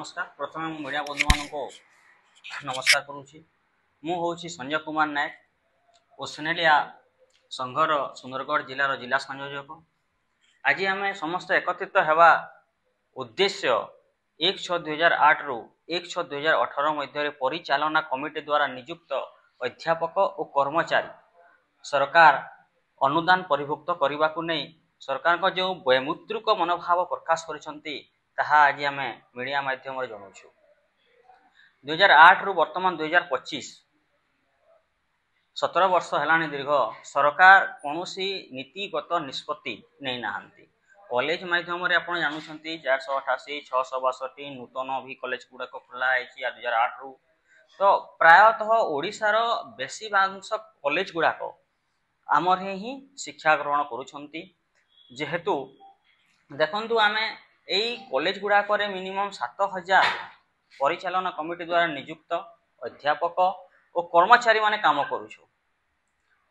ନମସ୍କାର। ପ୍ରଥମେ ମୁଁ ମିଡ଼ିଆ ବନ୍ଧୁମାନଙ୍କୁ ନମସ୍କାର କରୁଛି। ମୁଁ ହେଉଛି ସଞ୍ଜୟ କୁମାର ନାୟକ, ଓସନେଲିଆ ସଂଘର ସୁନ୍ଦରଗଡ଼ ଜିଲ୍ଲାର ଜିଲ୍ଲା ସଂଯୋଜକ। ଆଜି ଆମେ ସମସ୍ତେ ଏକତ୍ରିତ ହେବା ଉଦ୍ଦେଶ୍ୟ 1/6/2008ରୁ 1/6/2018 ମଧ୍ୟରେ ପରିଚାଳନା କମିଟି ଦ୍ୱାରା ନିଯୁକ୍ତ ଅଧ୍ୟାପକ ଓ କର୍ମଚାରୀ ସରକାର ଅନୁଦାନ ପରିଭୁକ୍ତ କରିବାକୁ ନେଇ ସରକାରଙ୍କ ଯେଉଁ ବୈମୁଦ୍ରିକ ମନୋଭାବ ପ୍ରକାଶ କରିଛନ୍ତି, ତାହା ଆଜି ଆମେ ମିଡ଼ିଆ ମାଧ୍ୟମରେ ଜଣାଉଛୁ। 2008ରୁ ବର୍ତ୍ତମାନ 2025, 17 ବର୍ଷ ହେଲାଣି ଦୀର୍ଘ, ସରକାର କୌଣସି ନୀତିଗତ ନିଷ୍ପତ୍ତି ନେଇନାହାନ୍ତି। କଲେଜ ମାଧ୍ୟମରେ ଆପଣ ଜାଣୁଛନ୍ତି, 488, 662 ନୂତନ ବି କଲେଜ ଗୁଡ଼ାକ ଖୋଲା ହେଇଛି 2008ରୁ। ତ ପ୍ରାୟତଃ ଓଡ଼ିଶାର ବେଶୀଭାଂଶ କଲେଜ ଗୁଡ଼ାକ ଆମର ହିଁ ଶିକ୍ଷା ଗ୍ରହଣ କରୁଛନ୍ତି। ଯେହେତୁ ଦେଖନ୍ତୁ, ଆମେ ଏଇ କଲେଜ ଗୁଡ଼ାକରେ ମିନିମମ୍ 7000 ପରିଚାଳନା କମିଟି ଦ୍ୱାରା ନିଯୁକ୍ତ ଅଧ୍ୟାପକ ଓ କର୍ମଚାରୀମାନେ କାମ କରୁଛୁ।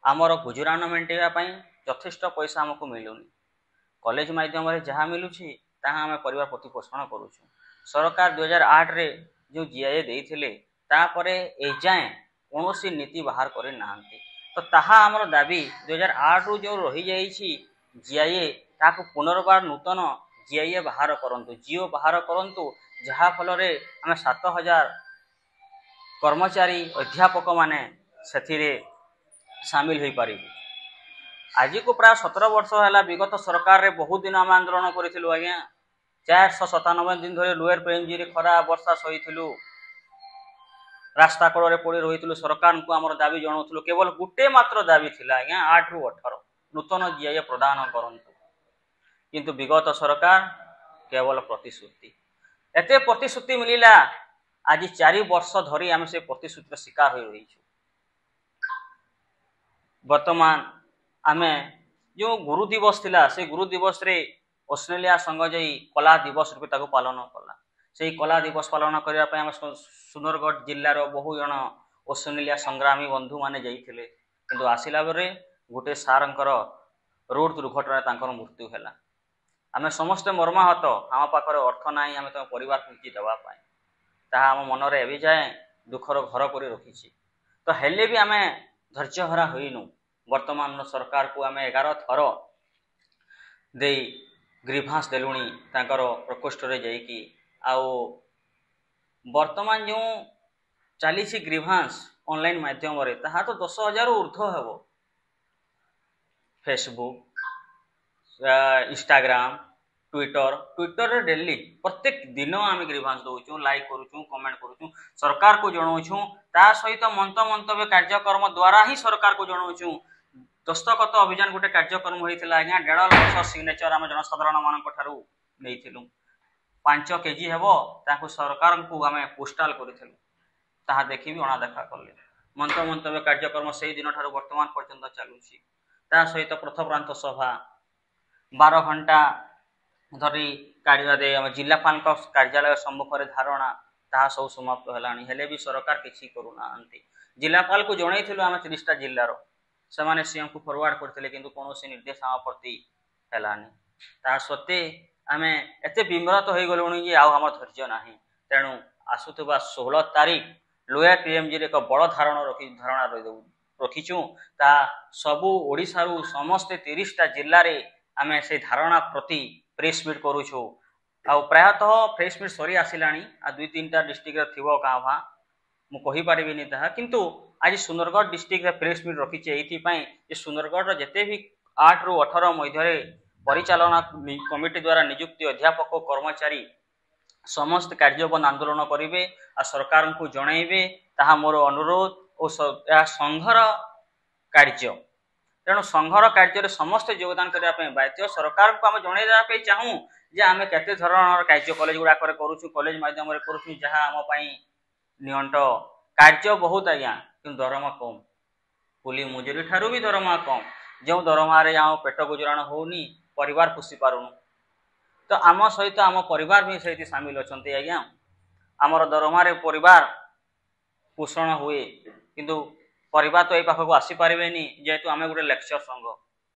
ଆମର ଗୁଜୁରାଣ ମେଣ୍ଟାଇବା ପାଇଁ ଯଥେଷ୍ଟ ପଇସା ଆମକୁ ମିଳୁନି। କଲେଜ ମାଧ୍ୟମରେ ଯାହା ମିଳୁଛି, ତାହା ଆମେ ପରିବାର ପ୍ରତିପୋଷଣ କରୁଛୁ। ସରକାର 2008ରେ ଯେଉଁ ଜିଆଇଏ ଦେଇଥିଲେ, ତାପରେ ଏଯାଏଁ କୌଣସି ନୀତି ବାହାର କରିନାହାନ୍ତି। ତ ତାହା ଆମର ଦାବି, 2008ରୁ ଯେଉଁ ରହିଯାଇଛି ଜିଆଇଏ, ତାହାକୁ ପୁନର୍ବାର ନୂତନ ଜିଆଇଏ ବାହାର କରନ୍ତୁ, ଜିଓ ବାହାର କରନ୍ତୁ, ଯାହାଫଳରେ ଆମେ 7000 କର୍ମଚାରୀ ଅଧ୍ୟାପକମାନେ ସେଥିରେ ସାମିଲ ହୋଇପାରିବୁ। ଆଜିକୁ ପ୍ରାୟ 17 ବର୍ଷ ହେଲା। ବିଗତ ସରକାରରେ ବହୁତ ଦିନ ଆମେ ଆନ୍ଦୋଳନ କରିଥିଲୁ ଆଜ୍ଞା। 497 ଦିନ ଧରି ଲୋୟର ପିଏମ୍ଜିରେ ଖରା ବର୍ଷା ସହିଥିଲୁ, ରାସ୍ତା କଡ଼ରେ ପଡ଼ି ରହିଥିଲୁ, ସରକାରଙ୍କୁ ଆମର ଦାବି ଜଣାଉଥିଲୁ। କେବଳ ଗୋଟେ ମାତ୍ର ଦାବି ଥିଲା ଆଜ୍ଞା, 8ରୁ 18 ନୂତନ ଜିଆଇଏ ପ୍ରଦାନ କରନ୍ତୁ। କିନ୍ତୁ ବିଗତ ସରକାର କେବଳ ପ୍ରତିଶ୍ରୁତି, ଏତେ ପ୍ରତିଶ୍ରୁତି ମିଳିଲା, ଆଜି 4 ବର୍ଷ ଧରି ଆମେ ସେ ପ୍ରତିଶ୍ରୁତିର ଶିକାର ହୋଇ ରହିଛୁ। ବର୍ତ୍ତମାନ ଆମେ ଯେଉଁ ଗୁରୁ ଦିବସ ଥିଲା, ସେ ଗୁରୁ ଦିବସରେ ଅଷ୍ଟ୍ରେଲିଆ ସଂଘ ଯାଇ କଳା ଦିବସ ରୂପେ ତାକୁ ପାଳନ କଲା। ସେଇ କଳା ଦିବସ ପାଳନ କରିବା ପାଇଁ ଆମେ ସୁନ୍ଦରଗଡ଼ ଜିଲ୍ଲାର ବହୁ ଜଣ ଅଷ୍ଟ୍ରେଲିଆ ସଂଗ୍ରାମୀ ବନ୍ଧୁମାନେ ଯାଇଥିଲେ। କିନ୍ତୁ ଆସିଲା ପରେ ଗୋଟେ ସାରଙ୍କର ରୋଡ ଦୁର୍ଘଟଣାରେ ତାଙ୍କର ମୃତ୍ୟୁ ହେଲା। ଆମେ ସମସ୍ତେ ମର୍ମାହତ। ଆମ ପାଖରେ ଅର୍ଥ ନାହିଁ ଆମେ ତାଙ୍କ ପରିବାରକୁ କିଛି ଦେବା ପାଇଁ। ତାହା ଆମ ମନରେ ଏବେ ଯାଏଁ ଦୁଃଖର ଘର କରି ରଖିଛି। ତ ହେଲେ ବି ଆମେ ଧୈର୍ଯ୍ୟହରା ହୋଇନୁ। ବର୍ତ୍ତମାନର ସରକାରକୁ ଆମେ 11 ଥର ଦେଇ ଗ୍ରିଭାନ୍ସ ଦେଲୁଣି ତାଙ୍କର ପ୍ରକୋଷ୍ଠରେ ଯାଇକି। ଆଉ ବର୍ତ୍ତମାନ ଯେଉଁ ଚାଲିଛି ଗ୍ରିଭାନ୍ସ ଅନଲାଇନ୍ ମାଧ୍ୟମରେ, ତାହା ତ 10,000ରୁ ଉର୍ଦ୍ଧ୍ୱ ହେବ। ଫେସବୁକ୍, ଇନଷ୍ଟାଗ୍ରାମ, ଟ୍ୱିଟର, ଟ୍ୱିଟରରେ ଡେଲି ପ୍ରତ୍ୟେକ ଦିନ ଆମେ ଗ୍ରିଭାନ୍ସ ଦେଉଛୁ, ଲାଇକ୍ କରୁଛୁ, କମେଣ୍ଟ କରୁଛୁ, ସରକାରକୁ ଜଣାଉଛୁ। ତା ସହିତ ମନ୍ତବ୍ୟ କାର୍ଯ୍ୟକ୍ରମ ଦ୍ୱାରା ହିଁ ସରକାରକୁ ଜଣାଉଛୁ। ଦସ୍ତଖତ ଅଭିଯାନ ଗୋଟେ କାର୍ଯ୍ୟକ୍ରମ ହୋଇଥିଲା ଆଜ୍ଞା, 1.5 ଲକ୍ଷ ସିଗ୍ନେଚର ଆମେ ଜନସାଧାରଣ ମାନଙ୍କ ଠାରୁ ନେଇଥିଲୁ। 5 କେଜି ହେବ, ତାକୁ ସରକାରଙ୍କୁ ଆମେ ପୋଷ୍ଟାଲ କରିଥିଲୁ। ତାହା ଦେଖି ବି ଅଣାଦେଖା କଲେ। ମନ୍ତବ୍ୟ କାର୍ଯ୍ୟକ୍ରମ ସେଇ ଦିନଠାରୁ ବର୍ତ୍ତମାନ ପର୍ଯ୍ୟନ୍ତ ଚାଲୁଛି। ତା ସହିତ ପଥପ୍ରାନ୍ତ ସଭା, 12 ଘଣ୍ଟା ଧରି କାଢ଼ିବା ଦେଇ ଆମ ଜିଲ୍ଲାପାଳଙ୍କ କାର୍ଯ୍ୟାଳୟ ସମ୍ମୁଖରେ ଧାରଣା, ତାହା ସବୁ ସମାପ୍ତ ହେଲାଣି। ହେଲେ ବି ସରକାର କିଛି କରୁନାହାନ୍ତି। ଜିଲ୍ଲାପାଳକୁ ଜଣେଇଥିଲୁ ଆମେ 30ଟା ଜିଲ୍ଲାର, ସେମାନେ ସିଏମ୍କୁ ଫରୱାର୍ଡ କରିଥିଲେ, କିନ୍ତୁ କୌଣସି ନିର୍ଦ୍ଦେଶ ଆମ ପ୍ରତି ହେଲାନି। ତାହା ସତ୍ତ୍ୱେ ଆମେ ଏତେ ବିବ୍ରତ ହୋଇଗଲୁଣି ଯେ ଆଉ ଆମର ଧୈର୍ଯ୍ୟ ନାହିଁ। ତେଣୁ ଆସୁଥିବା 16 ତାରିଖ ଲୋୟର ପିଏମ୍ଜିରେ ଏକ ବଡ଼ ଧାରଣା ରଖିଛୁ। ତାହା ସବୁ ଓଡ଼ିଶାରୁ ସମସ୍ତେ 30ଟା ଜିଲ୍ଲାରେ ଆମେ ସେଇ ଧାରଣା ପ୍ରତି ପ୍ରେସ୍ ମିଟ୍ କରୁଛୁ। ଆଉ ପ୍ରାୟତଃ ପ୍ରେସ୍ ମିଟ୍ ସରି ଆସିଲାଣି, ଆଉ ଦୁଇ ତିନିଟା ଡିଷ୍ଟ୍ରିକ୍ଟରେ ଥିବ କାଁ ଭାଁ, ମୁଁ କହିପାରିବିନି ତାହା। କିନ୍ତୁ ଆଜି ସୁନ୍ଦରଗଡ଼ ଡିଷ୍ଟ୍ରିକ୍ଟରେ ପ୍ରେସ୍ ମିଟ୍ ରଖିଛି ଏଇଥିପାଇଁ ଯେ ସୁନ୍ଦରଗଡ଼ର ଯେତେ ବି 8ରୁ 18 ମଧ୍ୟରେ ପରିଚାଳନା କମିଟି ଦ୍ୱାରା ନିଯୁକ୍ତି ଅଧ୍ୟାପକ କର୍ମଚାରୀ ସମସ୍ତେ କାର୍ଯ୍ୟବନ୍ଦ ଆନ୍ଦୋଳନ କରିବେ ଆଉ ସରକାରଙ୍କୁ ଜଣାଇବେ, ତାହା ମୋର ଅନୁରୋଧ ଓ ଏହା ସଂଘର କାର୍ଯ୍ୟ। ତେଣୁ ସଂଘର କାର୍ଯ୍ୟରେ ସମସ୍ତେ ଯୋଗଦାନ କରିବା ପାଇଁ ବାଧ୍ୟ। ସରକାରଙ୍କୁ ଆମେ ଜଣାଇ ଦେବା ପାଇଁ ଚାହୁଁ ଯେ ଆମେ କେତେ ଧରଣର କାର୍ଯ୍ୟ କଲେଜ ଗୁଡ଼ାକରେ କରୁଛୁ, କଲେଜ ମାଧ୍ୟମରେ କରୁଛୁ, ଯାହା ଆମ ପାଇଁ ନିଅଣ୍ଟ। କାର୍ଯ୍ୟ ବହୁତ ଆଜ୍ଞା, କିନ୍ତୁ ଦରମା କମ୍। କୁଲି ମଜୁରୀ ଠାରୁ ବି ଦରମା କମ୍, ଯେଉଁ ଦରମାରେ ଆମ ପେଟ ଗୁଜୁରାଣ ହଉନି, ପରିବାର ପୋଷି ପାରୁନୁ। ତ ଆମ ସହିତ ଆମ ପରିବାର ବି ସେଇଠି ସାମିଲ ଅଛନ୍ତି ଆଜ୍ଞା। ଆମର ଦରମାରେ ପରିବାର ପୋଷଣ ହୁଏ, କିନ୍ତୁ ପରିବାର ତ ଏଇ ପାଖକୁ ଆସିପାରିବେନି, ଯେହେତୁ ଆମେ ଗୋଟେ ଲେକ୍ଚର ସଂଘ।